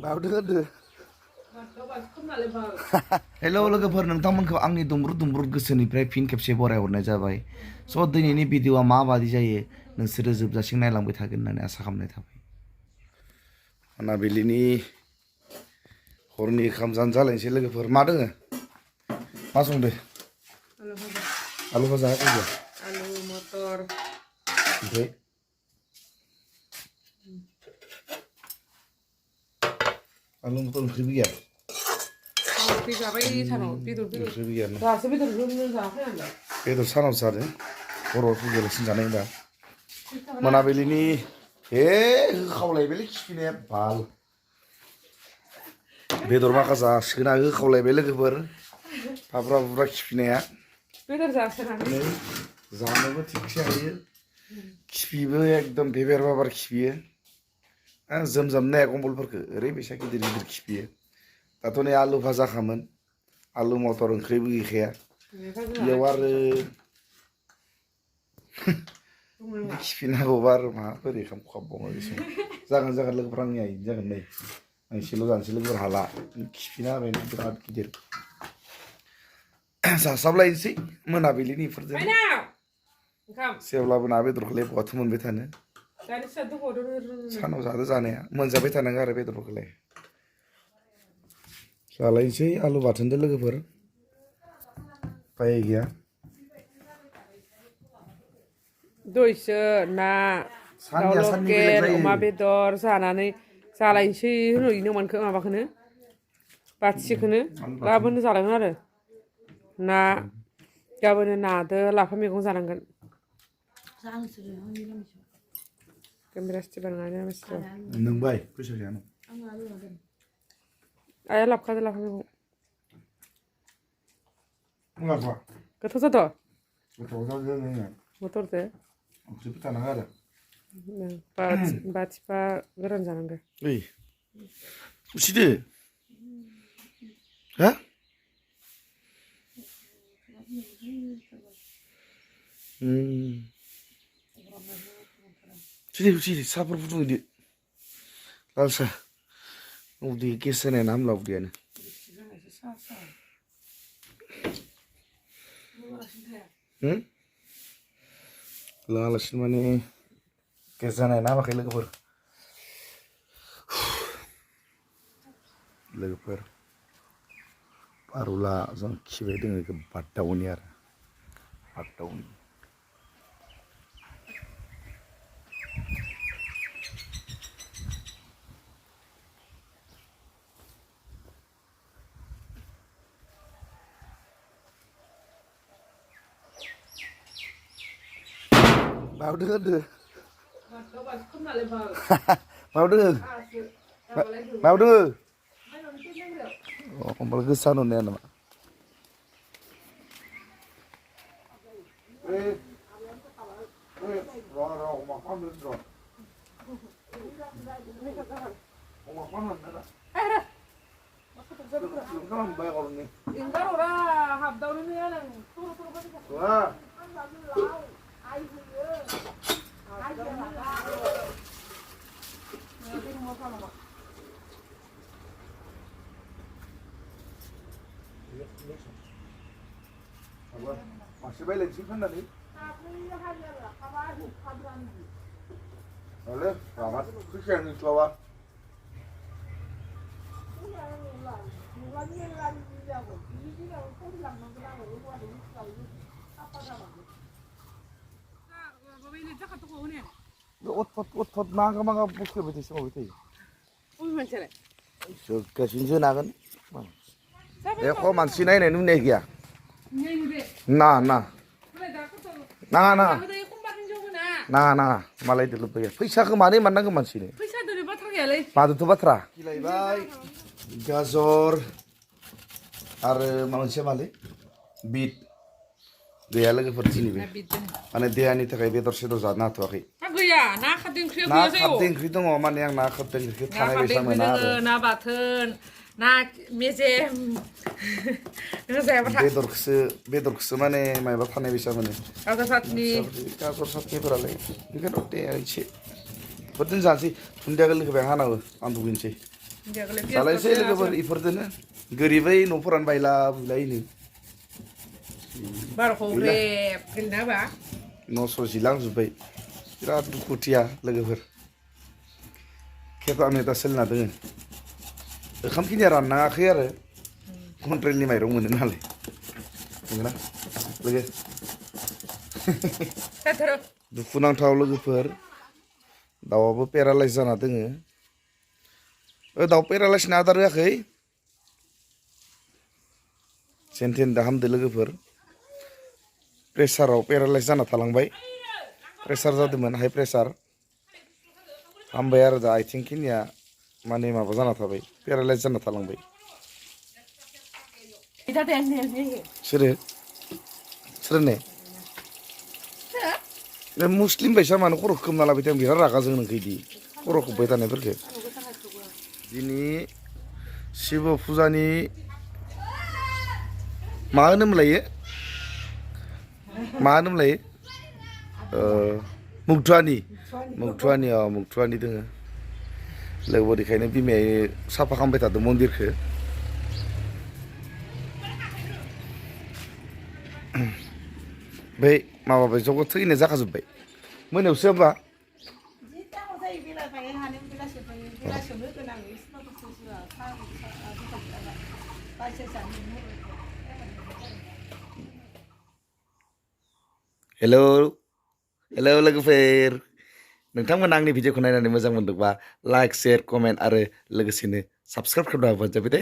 बावदो हेलौ लोगोफोर नोंथांमोनखौ आंनि दुंब्रुद गोसोनिफ्राय फिन खेबसे बरायहरनाय जाबाय स' दिनैनि भिडिअआ माबादि जायो नोंसोरो जोबजासिम नायलांबाय थागोन होननानै आसा खालामनाय थाबाय मोनाबिलिनि हरनि ओंखाम जानो जालायनोसै लोगोफोर मा दोङो मा संदो आलु भाजा आलु मटर ओमफ्राय आलु मटर ओंख्रिबो गैया ओंख्रि जाबाय सानाव ओंख्रिबो गैया दासो बेदरजों जाखायो बेदर सानाव जादों हराव फुजालासिनो जानाय दा मोनाबिलिनि हे होखावलायबायलै खिफिनाया बाल बेदर माखासे जासिगोना होखावलायबाय लोगोफोर फाब्रा बुब्रा खिफिनाया बेदर जासोनानै जानोबो थिगसे हायो खिफिबो एकदम बेबार बाबार खिफियो जोमजाम नाया कम्बलफोरखौ ओरैबायसा गिदिर गिदिर खिफियो दाथ' नै आलु भाजाखामोन आलु मटर ओंख्रिबो गैखाया बेयाव आरो खिफिनांगौबा आरो माबोरै खालामबावो बेसो जागोन लोगोफोर आंनि आइनि जागोन नै आं एसेल' जानोसै लोगोफोर हाला खिफिना होबाय बिराद गिदिर जासाबलायनोसै मोनाबिलिनि इफोरजों जेब्लाबो ना बेदरखौलाय बहाथो मोनबाय थानो सानाव जादो जानाया मोनजाबाय थानांगौ आरो बेदरफोरखौलाय जालायनोसै आलु बाथोनदो लोगोफोर उफाय गैया दयसो ना दाउ लकेल अमा बेदर जानानै जालायनोसै होनो माबाखौनो बाथिसेखौनो गाबोन जालांगोन आरो ना गाबोन नादो लाफा मैगं जानांगोन नोंबाय फैसा गैया आया लाबखादो लाफा मैगं गोथाव जाद' मटरदो ओंख्रिबो थानाङा आरो बाथिफा गोरान जानांगौ ओइ उसिदो हा सिरि साहाफोर फुदुंहैदो लाल साहा उदै गेस जानाय ना हामला उदैयानो लोङालासिनो माने गेस जानाय ना हामाखै लोगोफोर पारुला जों खिबाय दोङो बादावनि आरो बादावनि बावदो होदो बावदो होमबालाय गोसा नुनाया नामा masih baik lagi kan tadi? Oleh, selamat. Kesian nih Slawa. Ot maga buka betul semua betul. mencari. Kesinju nagan. Ya kau masih naik nih ya? Nah. Malah itu lebih. Pisa kemana mana ke sini? Pisa dari batra ya le. Padu tuh batra. Kilai gazor. Are manusia malah. Bit. Gaya lagi percini be. Ane dia ni terkait betul sedot zat nak tuh aki. Aku ya, nak kating kriu Nak kating kriu tuh ngoman yang nak kating kriu tanah bisa menar. Nak baten. Nah, meje, bedor kese mana, mai bapak nih bisa mana? Agak saat ni. Agak saat ni beralih. Ini kan udah aja. Betul jangan sih, tunda kali kebanyakan aku, antukin sih. जागोले जालायसै लोगोफोर इफोरजोंनो गोरिबै न'फोरानो बायला बुलायनो बारखौ रेब गेलेना बा न'स' जिलांजोब्बाय बिराद दुखुथिया लोगोफोर खेबा मेदा सोलिना दोङो ओंखामखिनिया राननाङाखै आरो कन्ट्रेलनि माइरं मोनो नालाय नंगौना लोगो जाथारो दुखुनांथाव लोगोफोर दाउआबो पेरालाइस जाना दोङो दाउ पेरालाइसनि आदार होआखै जेनथेन दा हामदो लोगोफोर प्रेसाराव पेरालाइस जाना थालांबाय प्रेसार जादोंमोन हाइ प्रेसार हामबाय आरो दा आथिंखिनिया माने माबा जाना थाबाय पेरालाइस जाना थालांबाय सोरो सोरने बे मुस्लिम बायसा मानो खर' खोमना लाबाय थां बिराद रागा जों नोंखो इदि खर' खोब्बाय थानायफोरखो दिनै शिब फुजानि मा होनोमोनलायो मा होनोमोनलायो मुगथुवानि मुगथुवानि दोङो लोगोफोर बेखायनो बिमाया साफा खालामबाय थादों मन्दिरखौ बै माबाबाय जगत थैनाय जाखाजोब्बाय मोनायावसो होमबा हेलौ हेलौ लोगोफोर नोंथांमोना आंनि भिडिअखौ नायनानै मोजां मोनदोंबा लाइक शेयार कमेन्ट आरो लोगोसेनो साबस्क्राइब खालामना होबानो जाबाय दे